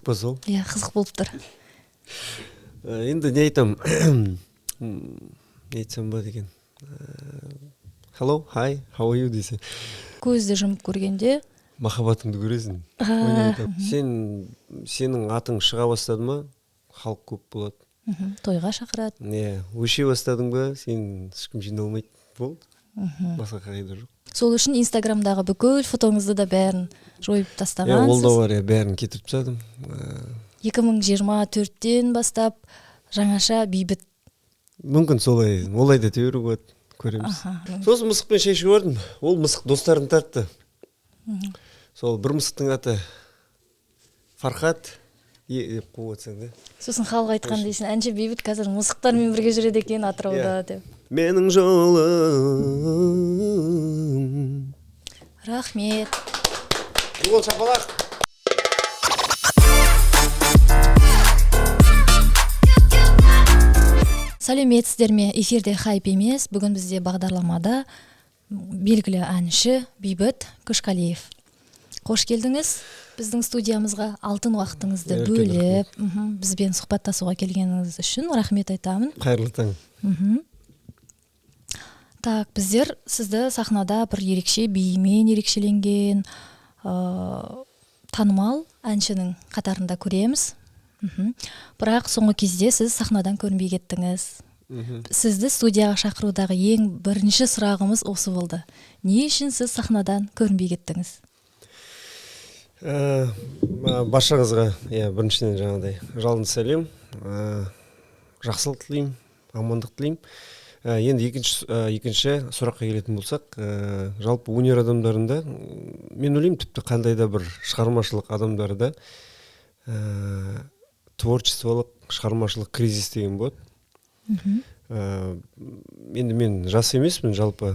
Қызық па сол? Иә, қызық болып тұр. Енді не айтам, не айтсам болады екен? Hello, hi, how are you десе. Көзді жұмып көргенде махаббатыңды көресің. Сен, сенің атың шыға бастады ма, халық көп болады. Тойға шақырады. Иә, өше бастадың ба, сен ешкім жиналмайды. Болды. Басқа қағида жоқ. Сол үшін Инстаграмдағы бүкіл фотоңызды да бәрін жойып тастағансыз. Иә, ол да бар, иә, бәрін кетіріп тастадым. 2024-тен бастап жаңаша бейбіт. Мүмкін солай, олай да дей беруге болады, көреміз. Сосын мысықпен шай ішуге бардым. Ол мысық достарын тартты. Сол бір мысықтың аты Фархат деп қойып отырсаң да. Сосын халық айтқан дейсің, әнші Бейбіт қазір мысықтармен бірге жүреді екен Атырауда деп. Менің жолым. Рахмет. Қол шапалақ. Сәлеметсіздер ме? Эфирде хайп емес. Бүгін бізде бағдарламада белгілі әнші Бейбіт Күшқалиев. Қош келдіңіз біздің студиямызға. Алтын уақытыңызды бөліп, бізбен сұхбаттасуға келгеніңіз үшін рахмет айтамын. Қайырлы таң. Так, біздер сізді сахнада бір ерекше биімен ерекшеленген танымал әншінің қатарында көреміз. Бірақ соңғы кезде сіз сахнадан көрінбей кеттіңіз. Сізді студияға шақырудағы ең бірінші сұрағымыз осы болды. Не үшін сіз сахнадан көрінбей кеттіңіз? Баршаңызға, иә, біріншіден жаңағыдай жалынды сәлем, жақсылық тілеймін, амандық тілеймін. Енді екінші сұраққа келетін болсақ, жалпы өнер адамдарында, мен ойлаймын, тіпті қандай да бір шығармашылық адамдарда творчестволық, шығармашылық кризис деген болады. Енді мен жас емеспін, жалпы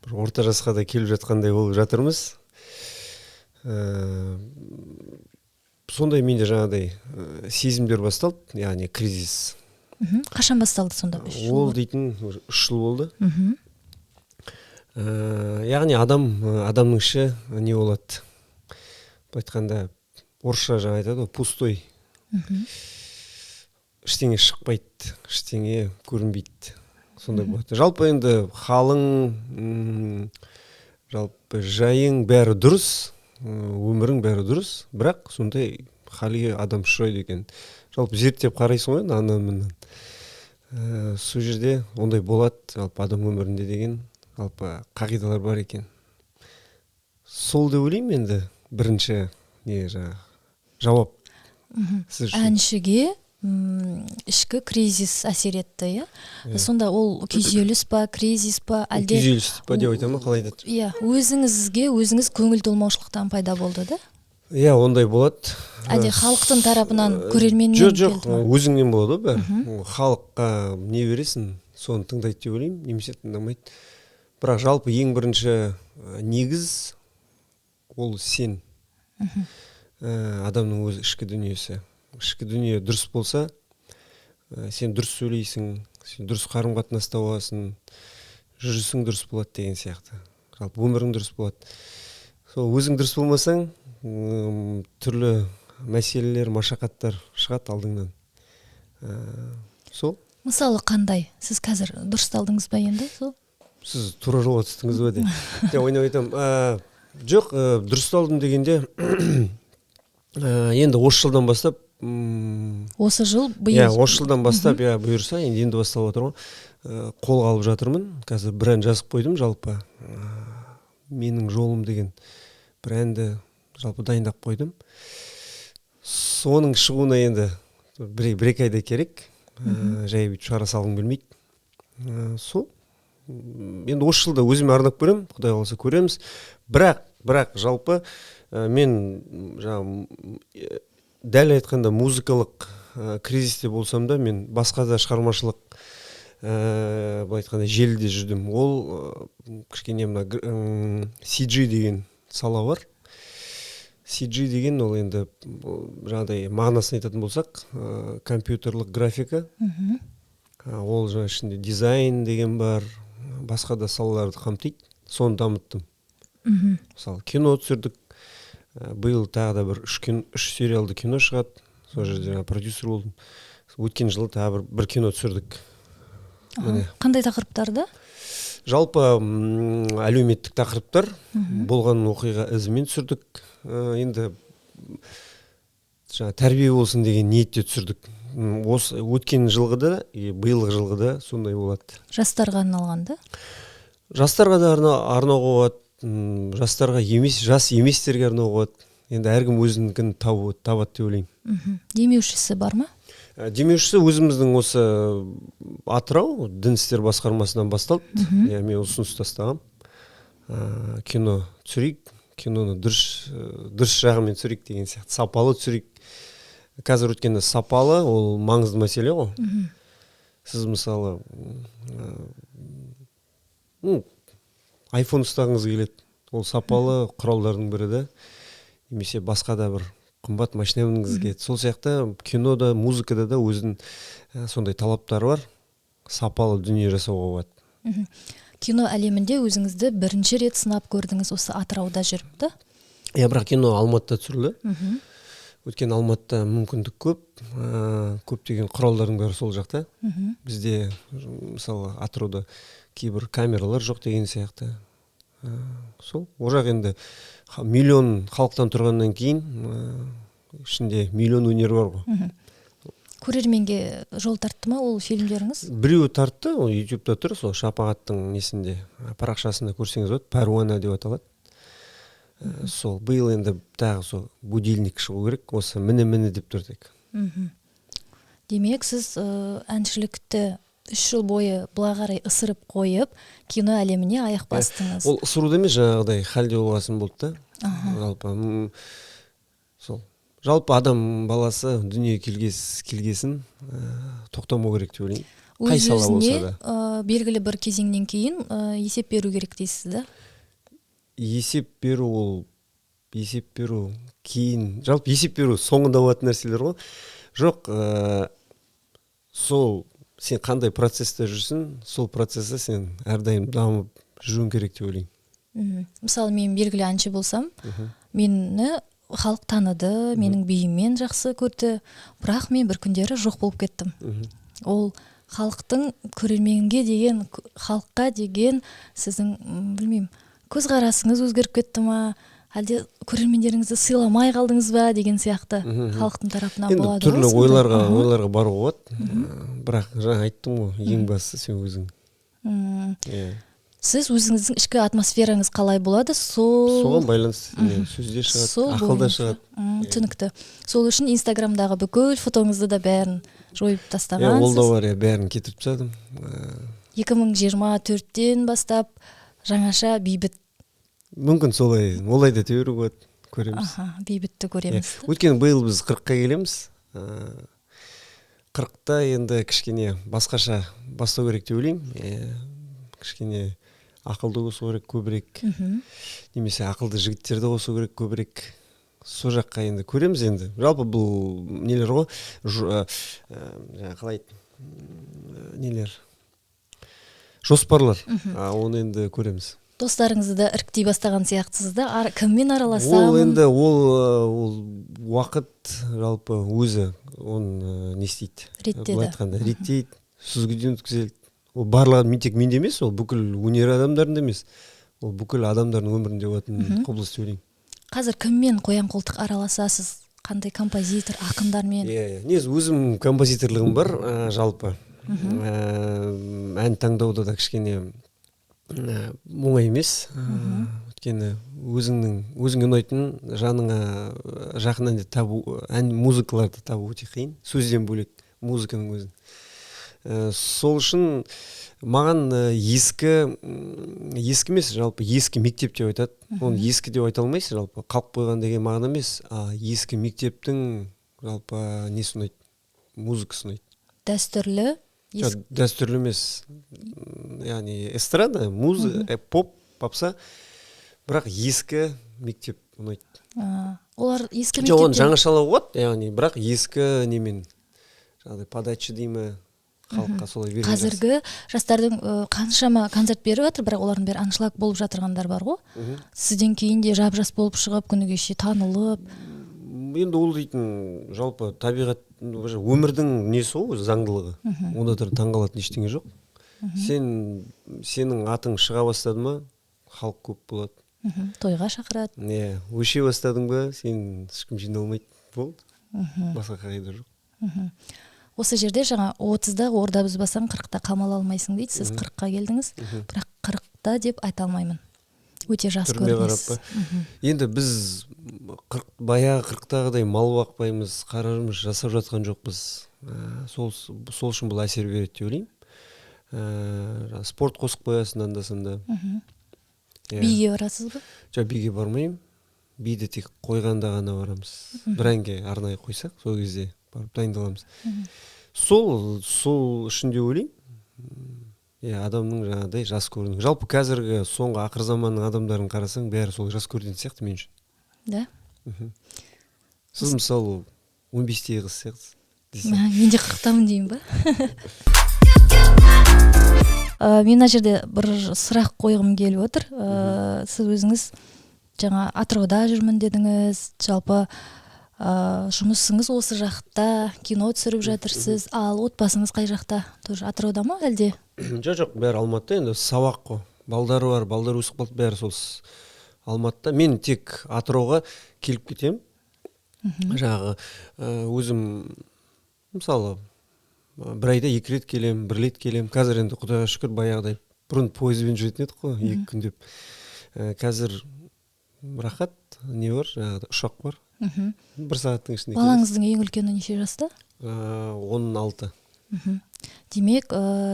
бір орта жасқа да келіп жатқандай болып жатырмыз. Сондай менде жаңағыдай сезімдер басталды, яғни кризис. Қашан басталды сонда? Ол дейтін 3 жыл болды. Яғни адамның іші не болады? Былай айтқанда, орысша жаңа айтады ғой, пустой. Ештеңе шықпайды, ештеңе көрінбейді. Сондай болады. Жалпы енді халың, жалпы жайың бәрі дұрыс, өмірің бәрі дұрыс, бірақ сондай халге адам ұшырайды екен. Жалпы зерттеп қарайсың ғой анан-мынан. Сол жерде ондай болады, жалпы адам өмірінде деген жалпы қағидалар бар екен. Сол деп ойлаймын енді бірінші не жаңағы жауап. Әншіге ішкі кризис әсер етті, иә? Сонда ол күйзеліс па, кризис па, әлде күйзеліс па деп айта ма, қалай айтады? Иә, өзіңізге өзіңіз көңіл толмаушылықтан пайда болды да? Иә, ондай болады. Әлде халықтың тарапынан, көрерменнен келді ма? Жоқ, өзіңнен болады ғой бәрі. Халыққа не бересің, соны тыңдайды деп ойлаймын, немесе тыңдамайды. Бірақ жалпы ең бірінші негіз ол сен. Адамның өз ішкі дүниесі. Ішкі дүние дұрыс болса, сен дұрыс сөйлейсің, сен дұрыс қарым-қатынаста боласың, жүрісің дұрыс болады деген сияқты. Жалпы өмірің дұрыс болады. Сол өзің дұрыс болмасаң, түрлі мәселелер, машақаттар шығады алдыңнан. Сол. Мысалы қандай? Сіз қазір дұрысталдыңыз ба енді сол? Сіз тура жолға түстіңіз ба деп. Жоқ, ойнап айтамын. Жоқ, дұрысталдым дегенде, енді осы жылдан бастап, осы жыл биыл. Иә, осы жылдан бастап, иә, бұйырса, енді басталып отыр ғой. Қолға алып жатырмын. Қазір бір ән жазып қойдым жалпы. Менің жолым деген бір әнді жалпы дайындап қойдым. Соның шығуына енді бір екі айда керек. Жай бүйтіп шығара салғым келмейді. Сол. Енді осы жылда өзіме арнап көремін, Құдай қаласа көреміз. Бірақ жалпы мен жаңа дәл айтқанда музыкалық кризисте болсам да, мен басқа да шығармашылық былай айтқанда желіде жүрдім. Ол кішкене мына CG деген сала бар. CG деген ол енді жаңағыдай мағынасын айтатын болсақ, компьютерлік графика. Ол жаңа ішінде дизайн деген бар, басқа да салаларды қамтиды. Соны дамыттым. Мысалы, кино түсірдік, Биыл тағы да бір үш сериалды кино шығады. Сол жерде продюсер болдым. Өткен жылы тағы бір кино түсірдік. Міне. Қандай тақырыптарда? Жалпы әлеуметтік тақырыптар, болған оқиға ізімен түсірдік. Енді жаңа тәрбие болсын деген ниетте түсірдік. Осы өткен жылғы да, биылғы жылғы да сондай болады. Жастарға арналған да? Жастарға да арнауға болады, жастарға емес, жас еместерге арнауға болады. Енді әркім өзінікін табады деп ойлаймын. Демеушісі бар ма? Демеушісі өзіміздің осы Атырау дін істер басқармасынан басталды. Иә, мен ұсыныс тастағанмын. Кино түсірейік, киноны дұрыс жағымен түсірейік деген сияқты, сапалы түсірейік. Қазір өйткені сапалы ол маңызды мәселе ғой. Сіз мысалы iPhone ұстағыңыз келеді, ол сапалы құралдардың бірі да, немесе басқа да бір қымбат машина мінгіңіз келеді. Сол сияқты кинода, музыкада да өзінің сондай талаптары бар, сапалы дүние жасауға болады. Кино әлемінде өзіңізді бірінші рет сынап көрдіңіз осы Атырауда жүріп, да? Иә, бірақ кино Алматыда түсірілді. Өйткені Алматыда мүмкіндік көп, көптеген құралдардың бәрі сол жақта. Бізде мысалы Атырауда кейбір камералар жоқ деген сияқты. Сол ол жақ енді миллион халықтан тұрғаннан кейін ішінде миллион өнер бар ғой. Көрерменге жол тартты ма ол фильмдеріңіз? Біреуі тартты, ол ютубта тұр, сол Шапағаттың несінде, парақшасында көрсеңіз болады, Пәруана деп аталады. Сол биыл енді тағы сол будильник шығу керек, осы міне деп тұр тек. Демек, сіз әншілікті 3 жыл бойы былай қарай ысырып қойып, кино әлеміне аяқ бастыңыз. Ол ысыруда емес, жаңағыдай халде болғасын болды да. Жалпы сол. Жалпы адам баласы дүниеге келгесін тоқтамау керек деп ойлаймын. Қай сала болса да. Белгілі бір кезеңнен кейін есеп беру керек дейсіз да? Есеп беру ол, есеп беру кейін, жалпы есеп беру соңында болатын нәрселер ғой. Жоқ, сол сен қандай процесте жүрсің, сол процесте сен әрдайым дамып жүруің керек деп ойлаймын. Мысалы, мен белгілі әнші болсам, мені халық таныды, менің биіммен жақсы көрді, бірақ мен бір күндері жоқ болып кеттім. Ол халықтың көрерменге деген, халыққа деген сіздің, білмеймін, көзқарасыңыз өзгеріп кетті ма, әлде көрермендеріңізді сыйламай қалдыңыз ба деген сияқты халықтың тарапынан болады. Енді түрлі ойларға баруға болады, бірақ жаңа айттым ғой, ең бастысы сен өзің. Сіз өзіңіздің ішкі атмосфераңыз қалай болады, сол соған байланысты сөзде шығады, ақылда шығады. Түсінікті. Сол үшін Инстаграмдағы бүкіл фотоңызды да бәрін жойып тастағансыз. Ол да бар, бәрін кетіріп тастадым. 2024-тен бастап жаңаша бейбіт. Мүмкін солай, олай да теория болады, көреміз. Бейбітті көреміз. Өйткені биыл біз 40-қа келеміз. 40-та енді кішкене басқаша бастау керек деп ойлаймын. Кішкене ақылды қосу керек көбірек, немесе ақылды жігіттерді қосу керек көбірек. Сол жаққа енді көреміз енді. Жалпы бұл нелер ғой, қалай нелер, жоспарлар, оны енді көреміз. Достарыңызды да іріктей бастаған сияқтысыз да, кіммен араласамын? Ол енді ол уақыт жалпы өзі оны не істейді? Реттеді. Былай айтқанда реттейді, сүзгіден өткізеді. Ол барлығы мен тек менде емес, ол бүкіл өнер адамдарында емес, ол бүкіл адамдардың өмірінде болатын құбылыс деп ойлаймын. Қазір кіммен қоян қолтық араласасыз? Қандай композитор, ақындармен? Иә, негізі өзім композиторлығым бар, жалпы. Ән таңдауда да кішкене оңай емес. Өйткені өзіңе ұнайтын, жаныңа жақын әнді табу, ән музыкаларды табу өте қиын, сөзден бөлек музыканың өзін. Сол үшін маған ескі емес, жалпы ескі мектеп деп айтады. Оны ескі деп айта алмайсыз, жалпы қалып қойған деген мағына емес, а ескі мектептің жалпы несі ұнайды, музыкасы ұнайды. Дәстүрлі? Дәстүрлі емес, яғни эстрада, музыка, поп, попса, бірақ ескі мектеп ұнайды. Олар ескі мектеп? Жоқ, оны жаңашалау болады, яғни бірақ ескі немен, жаңағыдай подача дей ме, Халыққа солай берген. Қазіргі жастардың қаншама концерт беріп жатыр, бірақ олардың бәрі аншлаг болып жатырғандар бар ғой. Сізден кейін де жап-жас болып шығып, күні кеше танылып. Енді ол дейтін жалпы табиғат, өмірдің несі ғой, заңдылығы. Онда таңғалатын ештеңе жоқ. Сенің атың шыға бастады ма, халық көп болады. Тойға шақырады. Иә, өше бастадың ба, сен ешкім жиналмайды. Болды. Басқа қағида жоқ. Осы жерде жаңа 30-да орда бұзбасаң, 40-та қамала алмайсың дейді. Сіз 40-қа келдіңіз, бірақ 40-та деп айта алмаймын. Өте жас көрінесіз. Енді біз баяғы 40-тағыдай мал бақпаймыз, қара жұмыс жасап жатқан жоқпыз. Сол үшін бұл әсер береді деп ойлаймын. Спорт қосып қоясың анда-санда. Биге барасыз ба? Жоқ, биге бармаймын. Биді тек қойғанда ғана барамыз. Бір әнге арнайы қойсақ, сол кезде барып дайындаламыз. Сол үшін де ойлаймын. Иә, адамның жаңағыдай жас көріну. Жалпы қазіргі соңғы ақыр заманның адамдарын қарасаң, бәрі сол жас көрінетін сияқты мен үшін. Да? Сіз мысалы 15-тегі қыз сияқтысыз. Мен де 40-тамын деймін ба? Мен мына жерде бір сұрақ қойғым келіп отыр. Сіз өзіңіз жаңа Атырауда жүрмін дедіңіз, жалпы жұмысыңыз осы жақта, кино түсіріп жатырсыз, ал отбасыңыз қай жақта? Тоже Атырауда ма әлде? Жоқ, бәрі Алматыда, енді сабақ қой. Балдары бар, балдар өсіп қалды, бәрі сол Алматыда. Мен тек Атырауға келіп кетемін. Жаңағы өзім мысалы бір айда 2 рет келем, 1 рет келем. Қазір енді Құдайға шүкір баяғыдай бұрын пойызбен жүретін едік қой, 2 күндеп. Қазір рахат, не бар, жаңағыдай ұшақ бар. 1 сағаттың ішінде. Балаңыздың ең үлкені неше жаста? 16. Демек,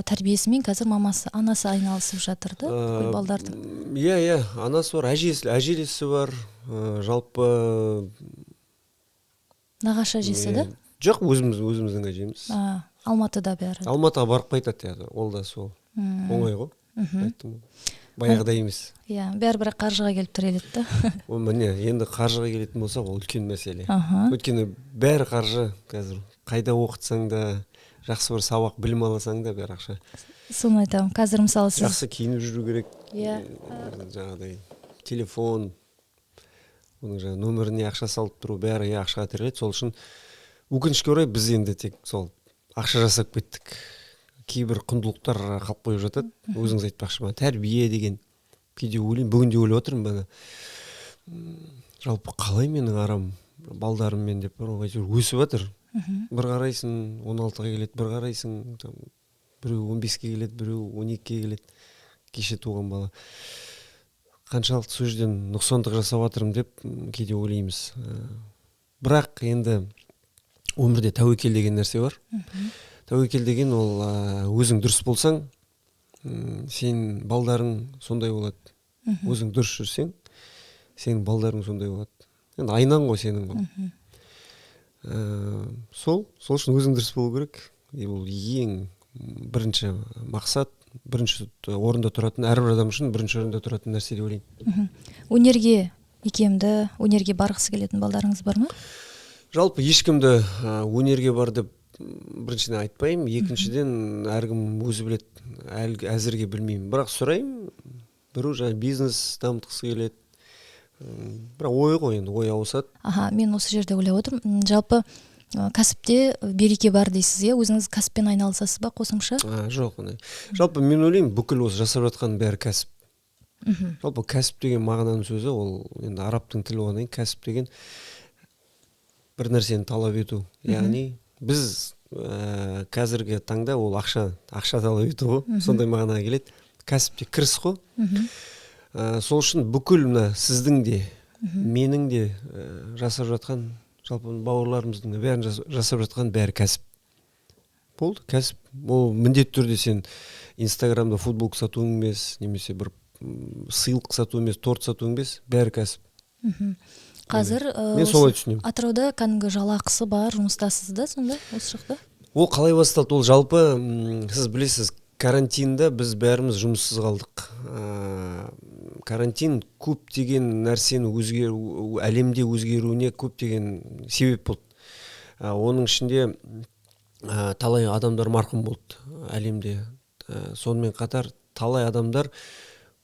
тәрбиесімен қазір мамасы, анасы айналысып жатыр да, бүкіл балдардың. Иә, анасы бар, әжесі бар, жалпы нағашы әжесі да? Жоқ, өзіміздің әжеміз. Алматыда бәрі. Алматыға барып қайтады, иә, ол да сол. Оңай ғой, айттым ғой. Баяғыдай емес. Иә, бәрі бірақ қаржыға келіп тіреледі да. Міне, енді қаржыға келетін болсақ, ол үлкен мәселе. Өйткені бәрі қаржы қазір. Қайда оқытсаң да, жақсы бір сабақ білім аласаң да бәрі ақша. Соны айтамын. Қазір мысалы сіз жақсы киініп жүру керек. Иә. Жаңағыдай телефон, оның жаңа нөміріне ақша салып тұру, бәрі ақшаға тіреледі. Сол үшін өкінішке орай біз енді тек сол ақша жасап кеттік. Кейбір құндылықтар қалып қойып жатады. Өзіңіз айтпақшы, тәрбие деген кейде ойлаймын, бүгін де ойлап отырмын бана. Жалпы қалай менің арам балдарыммен деп бір әйтеуір өсіп жатыр. Бір қарайсың 16-ға келеді, бір қарайсың біреу 15-ке келеді, біреу 12-ге келеді. Кеше туған бала. Қаншалықты сол жерден нұқсандық жасап жатырмын деп кейде ойлаймыз. Бірақ енді өмірде тәуекел деген нәрсе бар. Тәуекел деген ол өзің дұрыс болсаң, сен балдарың сондай болады. Өзің дұрыс жүрсең, сенің балдарың сондай болады. Енді айнаң ғой сенің бұл. Сол үшін өзің дұрыс болу керек. Бұл ең бірінші мақсат, бірінші орында тұратын, әрбір адам үшін бірінші орында тұратын нәрсе деп ойлаймын. Өнерге икемді, өнерге барғысы келетін балдарыңыз бар ма? Жалпы ешкімді өнерге бар деп біріншіден айтпаймын, екіншіден әркім өзі біледі, әзірге білмеймін. Бірақ сұраймын, біреу жаңа бизнес дамытқысы келеді. Бірақ ой ғой енді, ой ауысады. Аха, мен осы жерде ойлап отырмын. Жалпы кәсіпте береке бар дейсіз, иә? Өзіңіз кәсіппен айналысасыз ба қосымша? Жоқ, жалпы мен ойлаймын, бүкіл осы жасап жатқан бәрі кәсіп. Жалпы кәсіп деген мағынаның сөзі, ол енді арабтың тілі болғаннан кейін кәсіп деген бір нәрсені талап ету. Яғни біз қазіргі таңда ол ақша талап ету ғой, сондай мағынаға келеді. Кәсіпте кіріс қой. Сол үшін бүкіл мына сіздің де, менің де жасап жатқан, жалпы бауырларымыздың бәрін жасап жатқан бәрі кәсіп. Болды, кәсіп. Ол міндетті түрде сен Инстаграмда футболка сатуың емес, немесе бір сыйлық сату емес, торт сату емес, бәрі кәсіп. Қазір мен солай түсінемін. Атырауда кәдімгі жалақысы бар жұмыстасыз да сонда осы жақта? Ол қалай басталды? Ол жалпы сіз білесіз, карантинда біз бәріміз жұмыссыз қалдық. Карантин көптеген нәрсені әлемде өзгеруіне көптеген себеп болды. Оның ішінде Талай адамдар марқұм болды әлемде. Сонымен қатар талай адамдар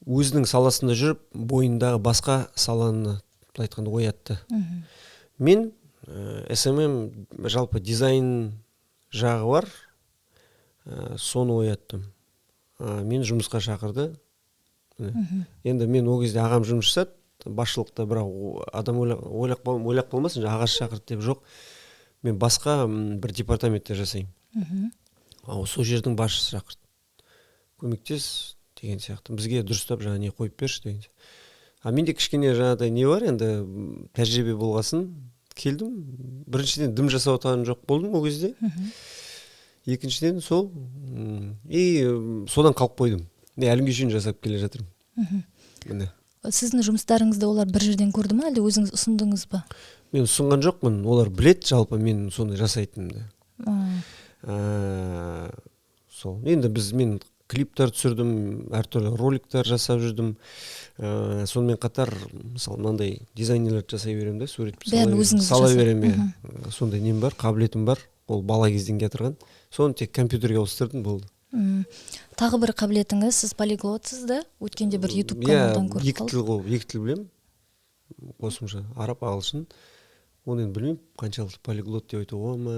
өзінің саласында жүріп, бойындағы басқа саланы, былай айтқанда, оятты. Мен SMM, жалпы дизайн жағы бар, соны ояттым. Мені жұмысқа шақырды. Енді мен ол кезде ағам жұмыс жасады басшылықта, бірақ адам ойлап қалмасын, ағасы шақырды деп. Жоқ, мен басқа бір департаментте жасаймын. Ал сол жердің басшысы шақырды, көмектес деген сияқты, бізге дұрыстап жаңа не қойып берші деген. А менде кішкене жаңағыдай не бар енді, тәжірибе болғасын келдім. Біріншіден, дым жасап отырған жоқ болдым ол кезде, екіншіден, сол и содан қалып қойдым. Мен әлі күнге шейін жасап келе жатырмын, міне. Сіздің жұмыстарыңызды олар бір жерден көрді ма, әлде өзіңіз ұсындыңыз ба? Мен ұсынған жоқпын, олар білет жалпы мен соны жасайтынымды. Сол енді біз, мен клиптер түсірдім, әртүрлі роликтер жасап жүрдім. Сонымен қатар, мысалы, мынандай дизайнерлерді жасай беремін да, сурет. Бәрін өзіңіз? Сала беремін, иә. Сондай нем бар, қабілетім бар, ол бала кезден келатырған. Соны тек компьютерге ауыстырдым, болды. Тағы бір қабілетіңіз, сіз полиглотсыз да, өткенде бір Ютуб каналдан көріп. Екі тіл ғой, екі тіл білемін қосымша: араб, ағылшын. Оны енді білмеймін, қаншалықты полиглот деп айтуға ма.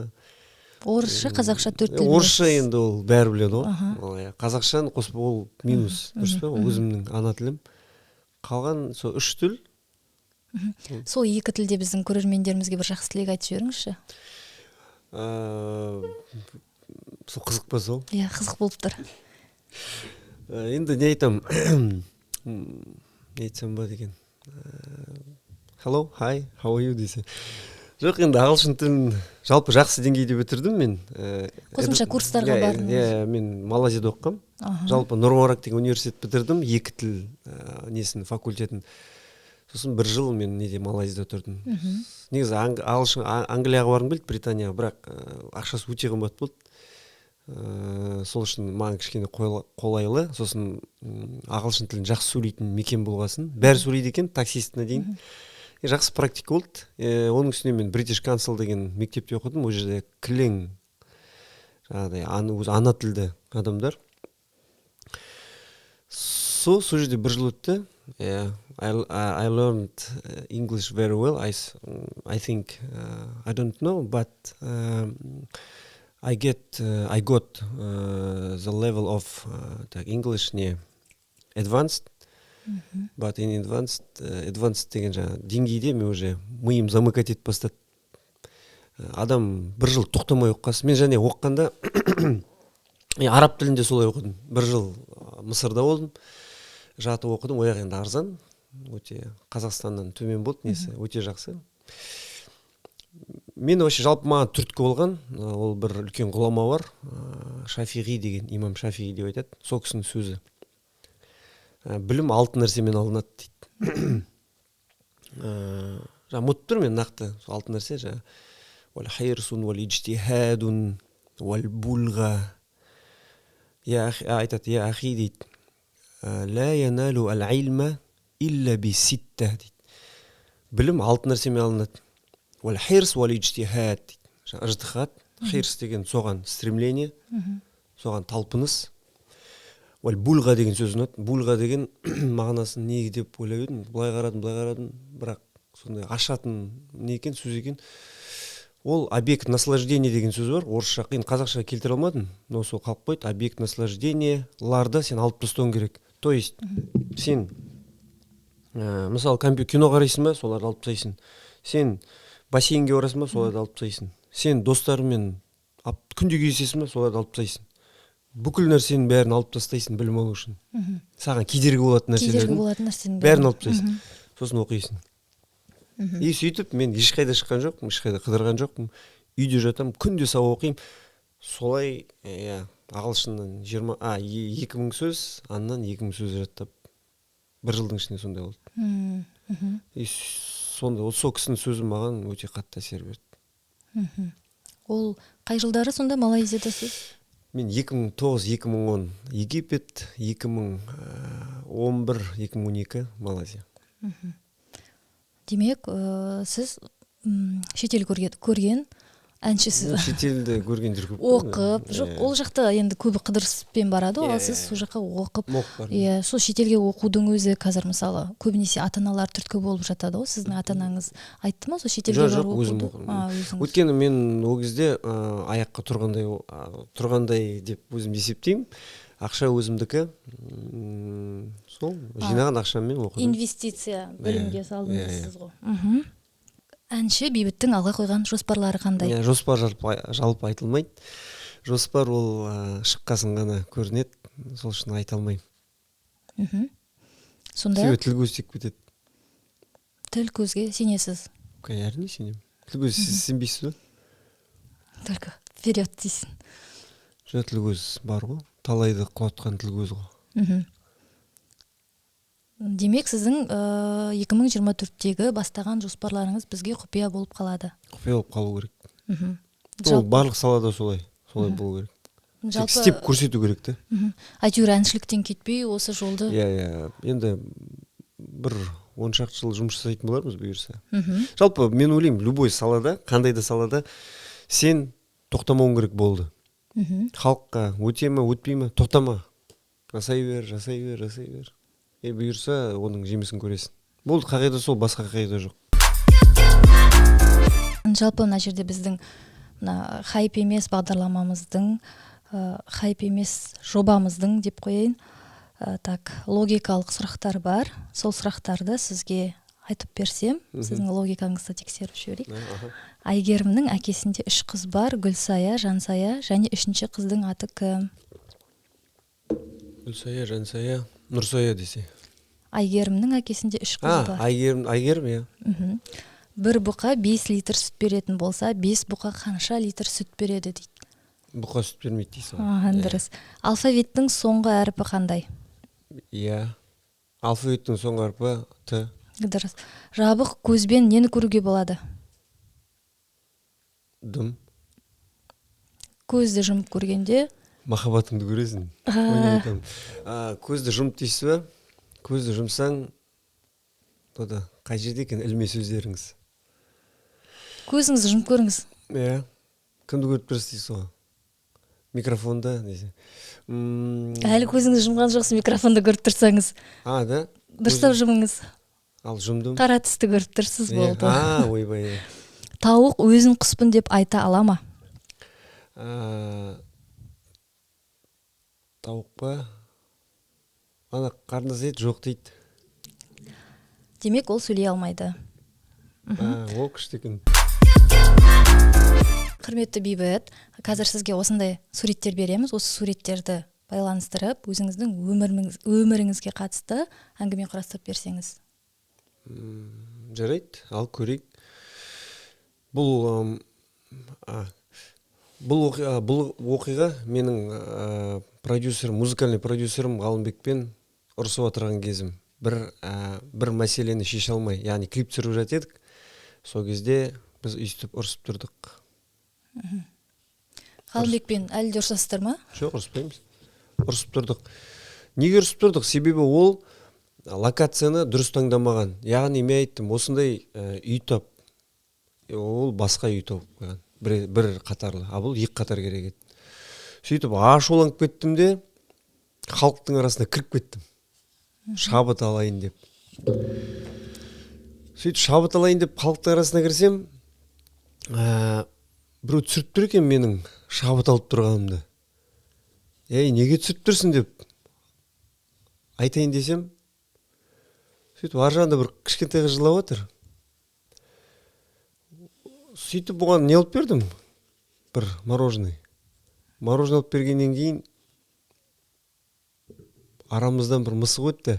Орысша, қазақша, төрт тіл. Орысша енді ол бәрі біледі ғой ол, иә. Қазақшаны қоспа, ол минус, дұрыс па? Ол өзімнің ана тілім. Қалған сол үш тіл. Сол екі тілде біздің көрермендерімізге бір жақсы тілек айтып жіберіңізші. Сол қызық па сол? Иә, қызық болып тұр. Енді не айтамын, не айтсам болады екен? Hello, hi, how are you десе. Жоқ, енді ағылшын тілін жалпы жақсы деңгейде бітірдім мен. Қосымша курстарға бардыңыз? Иә, мен Малайзияда оқығанмын. Жалпы Нұр деген университет бітірдім, екі тіл несін, факультетін. Сосын бір жыл мен неде, Малайзияда тұрдым. Негізі ағылшын, Англияға барғым келді, Британияға, бірақ ақшасы өте қымбат болды. Сол үшін маған кішкене қолайлы. Сосын ағылшын тілін жақсы сөйлейтін мекен болғасын, бәрі сөйлейді екен, таксистіне дейін. Жақсы практика болды. Оның үстіне мен British Council деген мектепте оқыдым. Ол жерде кілең жаңағыдай өзі ана тілді адамдар. Сол жерде бір жыл өтті. Yeah, I learned English very well. I think, I don't know, but I got the level of так, English не advanced, but in advanced деген жаңағы деңгейде мен уже миым замыкать етіп бастады. Адам бір жыл тоқтамай оқығасын, мен және оқығанда араб тілінде солай оқыдым. Бір жыл Мысырда болдым, жатып оқыдым. Ол жақ енді арзан өте, Қазақстаннан төмен болды несі, өте жақсы. Мен вообще жалпы маған түрткі болған ол бір үлкен ғұлама бар, Шафиғи деген, имам Шафиғи деп айтады, сол кісінің сөзі: Білім алты нәрсемен алынады», — дейді. Жаңа ұмытып тұрмын мен нақты сол алты нәрсе. Жаңағы уәл хирсун уәл иджтихадун уәл булға. Я айтады, я ахи дейді, ла яналу әл илма илля би ситта дейді. Білім алты нәрсемен алынады. Уәл хирс уәл иджтихад дейді. Жаңа ыждихат, хирс деген соған стремление, соған талпыныс. Уәл булға деген сөз ұнады. Булға деген мағынасын не деп ойлап едім, былай қарадым, былай қарадым, бірақ сондай ашатын не екен, сөз екен. Ол объект наслаждения деген сөз бар орысша, енді қазақша келтіре алмадым, но сол қалып қойды. Объект наслажденияларды сен алып тастауың керек. То есть сен мысалы, кино қарайсың ба, соларды алып тастайсың. Сен бассейнге барасың ба, соларды алып тастайсың. Сен достарыңмен күнде кездесесің ба, соларды алып тастайсың. Бүкіл нәрсенің бәрін алып тастайсың білім алу үшін. Саған кедергі болатын кедергі нәрселердің болатын нәрсенің бәрін алып тастайсың, сосын оқисың. И сөйтіп мен ешқайда шыққан жоқпын, ешқайда қыдырған жоқпын, үйде жатамын, күнде сабақ оқимын. Солай, иә, ағылшыннан жиырма 2000 сөз, аннан 2000 сөз жаттап, бір жылдың ішінде сондай болды. И сондай ол, сол кісінің сөзі маған өте қатты әсер берді. Ол қай жылдары сонда Малайзияда сіз? Мен 2009, 2010 Египет, 2011, 2012 Малайзия. Демек, сіз шетел көрген Әншісіз. Шетелді көргендер көп. Оқып, жоқ, ол жақта енді көбі қыдырыспен барады ғой, ал сіз сол жаққа оқып. Иә, сол шетелге оқудың өзі қазір мысалы көбінесе ата-аналар түрткі болып жатады ғой. Сіздің ата-анаңыз айтты ма сол шетелге барып оқуды? Жоқ, өзім оқыдым. Өйткені мен ол кезде аяққа тұрғандай деп өзім есептеймін. Ақша өзімдікі, сол жинаған ақшаммен оқыдым. Инвестиция білімге салдыңыз сіз ғой. Әнші Бейбіттің алға қойған жоспарлары қандай? Жоспар жалпы айтылмайды. Жоспар ол шыққасын ғана көрінеді, сол үшін айта алмаймын. Сонда? Себебі тіл көз тиіп кетеді. Тіл көзге сенесіз? Әрине сенемін. Тіл көз сіз сенбейсіз бе? Только вперед дейсің. Жоқ, тіл көз бар ғой. Талайды құлатқан тіл көз ғой. Демек, сіздің 2024-тегі бастаған жоспарларыңыз бізге құпия болып қалады. Құпия болып қалу керек. Ол барлық салада солай болу керек. Тек істеп көрсету керек те. Әйтеуір әншіліктен кетпей осы жолды. Иә, енді бір 10 шақты жыл жұмыс жасайтын болармыз бұйырса. Жалпы мен ойлаймын, любой салада, қандай да салада сен тоқтамауың керек болды. Халыққа өте ме, өтпей ме, тоқтама. Жасай бер, жасай бер, жасай бер. Бұйырса, оның жемісін көресің. Болды, қағида сол, басқа қағида жоқ. Жалпы мына жерде біздің мына хайп емес бағдарламамыздың, хайп емес жобамыздың деп қояйын, так, логикалық сұрақтар бар. Сол сұрақтарды сізге айтып берсем, сіздің логикаңызды тексеріп жіберейік. Әйгерімнің әкесінде 3 қыз бар: Гүлсая, Жансая және 3-ші қыздың аты кім? Гүлсая, Жансая, Нұрсая десе. Әйгерімнің әкесінде 3 қыз бар. Әйгерім, иә. Бір бұқа 5 литр сүт беретін болса, 5 бұқа қанша литр сүт береді дейді? Бұқа сүт бермейді дейсің ғой. Дұрыс. Алфавиттің соңғы әрпі қандай? Иә. Алфавиттің соңғы әрпі Т. Дұрыс. Жабық көзбен нені көруге болады? Дым. Көзді жұмып көргенде махаббатыңды көресің. Көзді жұмып дейсіз бе? Көзді жұмсаң, тода қай жерде екен ілме сөздеріңіз? Көзіңізді жұмып көріңіз. Иә. Кімді көріп тұрсыз дейсіз ғой? Микрофонда десе. Әлі көзіңізді жұмған жоқсыз, микрофонды көріп тұрсаңыз. Да? Дұрыстап жұмыңыз. Ал жұмдым. Қара түсті көріп тұрсыз, болды. Ойбай. Тауық өзін құспын деп айта ала ма? Тауық па? Ана қарындас ет жоқ дейді. Демек, ол сөйлей алмайды. Ол күшті екен. Құрметті Бейбіт, қазір сізге осындай суреттер береміз. Осы суреттерді байланыстырып, өзіңіздің өміріңізге қатысты әңгіме құрастырып берсеңіз. Жарайды, ал көрейік. Бұл оқиға менің продюсерім, музыкальный продюсерім Ғалымбекпен ұрысып отырған кезім. Бір мәселені шеше алмай, яғни клип түсіріп жатыр едік. Сол кезде біз өйстіп ұрысып тұрдық. Ғалымбекпен әлі де ұрысасыздар ма? Жоқ, ұрыспаймыз. Ұрысып тұрдық. Неге ұрысып тұрдық? Себебі ол локацияны дұрыс таңдамаған. Яғни мен айттым, осындай үй тап. Ол басқа үй тауып қойған. Бір қатарлы, а бұл 2 қатар керек еді. Сөйтіп ашуланып кеттім де, халықтың арасына кіріп кеттім. Шабыт алайын деп. Сөйтіп шабыт алайын деп халықтың арасына кірсем, біреу түсіріп тұр екен менің шабыт алып тұрғанымды. Ей, неге түсіріп тұрсың деп айтайын десем, сөйтіп ар жағында бір кішкентай қыз жылап отыр. Сөйтіп бұған не алып бердім? Бір мороженое. Мороженое алып бергеннен кейін арамыздан бір мысық өтті.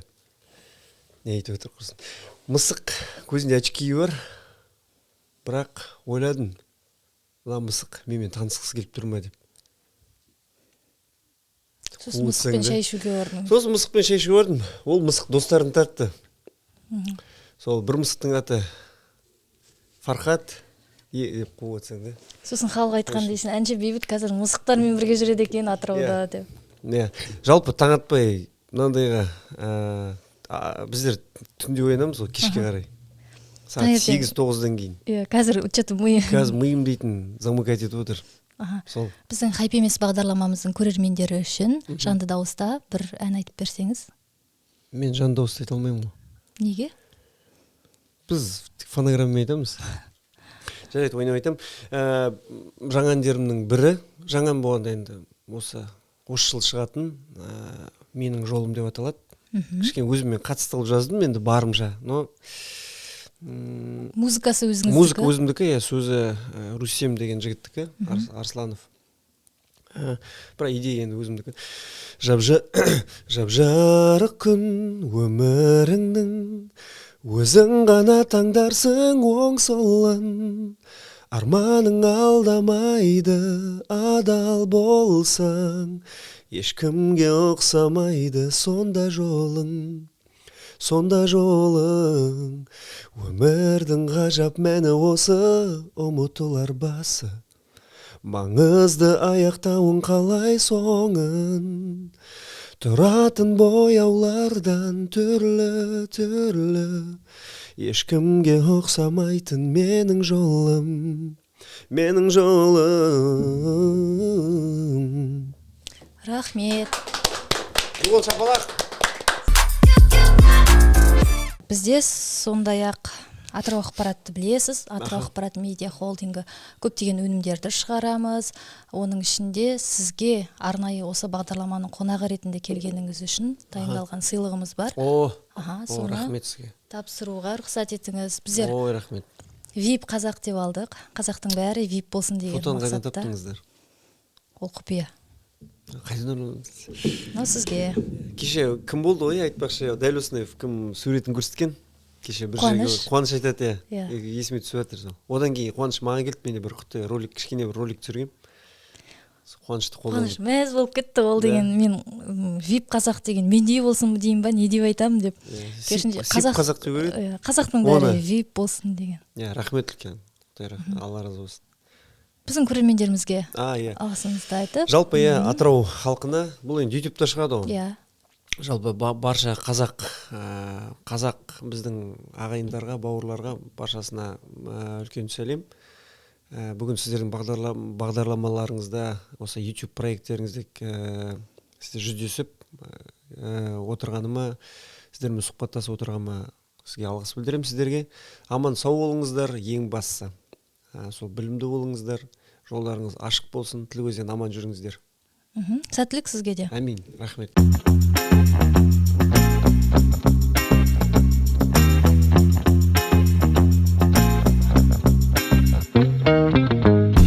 Не айтып отыр құрсын. Мысық, көзінде очки бар. Бірақ ойладым, мына мысық менімен танысқысы келіп тұр ма деп. Сосын мысықпен шай ішуге бардым. Сосын мысықпен шай ішуге бардым. Ол мысық достарын тартты. Сол бір мысықтың аты Фархат деп қуып отырсаң да. Сосын халық айтқан дейсің, әнші Бейбіт қазір мысықтармен бірге жүреді екен Атырауда деп. Иә, жалпы таң атпай мынандайға біздер түнде оянамыз ғой, кешке қарай. Сағат 8-9-дан кейін. Иә, қазір что-то ми. Қазір миым дейтін замыкать етіп отыр. Сол. Біздің «Хайп емес» бағдарламамыздың көрермендері үшін жанды дауыста бір ән айтып берсеңіз. Мен жанды дауыста айта алмаймын ғой. Неге? Біз фонограммамен айтамыз. Жарайды, ойнап айтамын. Жаңа әндерімнің бірі, жаңа ән болғанда енді осы жыл шығатын, «Менің жолым» деп аталады. Кішкене өзіме қатысты қылып жаздым енді барымша, но Музыкасы өзіңіздікі? Музыка өзімдікі, иә, сөзі Русем деген жігіттікі, Арсланов. Бірақ идея енді өзімдікі. Жап жарық күн өміріңнің, өзің ғана таңдарсың оң солын. Арманың алдамайды, адал болсаң, ешкімге ұқсамайды сонда жолың, сонда жолың. Өмірдің ғажап мәні осы, ұмытылар басы, маңызды аяқтауың қалай соңын. Тұратын бояулардан түрлі түрлі, ешкімге ұқсамайтын менің жолым, менің жолым. Рахмет. Қол шапалақ. Бізде сондай ақ «Атырау ақпаратты» білесіз. «Атырау ақпарат» медиа холдингі, көптеген өнімдерді шығарамыз. Оның ішінде сізге арнайы осы бағдарламаның қонағы ретінде келгеніңіз үшін дайындалған сыйлығымыз бар. О! Аха. О! Соны Рахмет сізге. тапсыруға рұқсат етіңіз. Біздер Ой, рахмет. «Вип қазақ» деп алдық, қазақтың бәрі вип болсын деген Фотоны қайдан мақсатта. таптыңыздар? Ол құпия. Қайдан? Мынау сізге. Кеше кім болды ғой, айтпақшы, дәл осындай кім суретін көрсеткен кеше бір жерге? Қуаныш. Қуаныш айтады, иә. Иә. Есіме түсіп жатыр сол. Одан кейін Қуаныш маған келді, мен де бір құтты ролик, кішкене бір ролик түсіргенмін. Сол Қуанышты қолдан. Қуаныш мәз болып кетті ол деген. Мен вип қазақ деген мендей болсын деймін ба, не деп айтамын деп. Иә, Керісінше, сип қазақ деп көреді. Иә, қазақтың бәрі Оны. вип болсын деген. Иә, рахмет үлкен, құдай рахмет, Алла разы болсын. Біздің көрермендерімізге А, иә. алғысыңызды айтып. Жалпы, иә, Атырау халқына, бұл енді Ютубта шығады ғой. Иә. Жалпы барша қазақ, қазақ біздің ағайындарға, бауырларға, баршасына үлкен сәлем. Бүгін сіздердің бағдарламаларыңызда, осы YouTube проекттеріңізде сіздер жүздесіп отырғаныма, сіздермен сұхбаттасып отырғаныма сізге алғыс білдіремін. Сіздерге аман сау болыңыздар, ең бастысы сол білімді болыңыздар, жолдарыңыз ашық болсын, тіл көзден аман жүріңіздер. Сәттілік сізге де. Әмин, рахмет.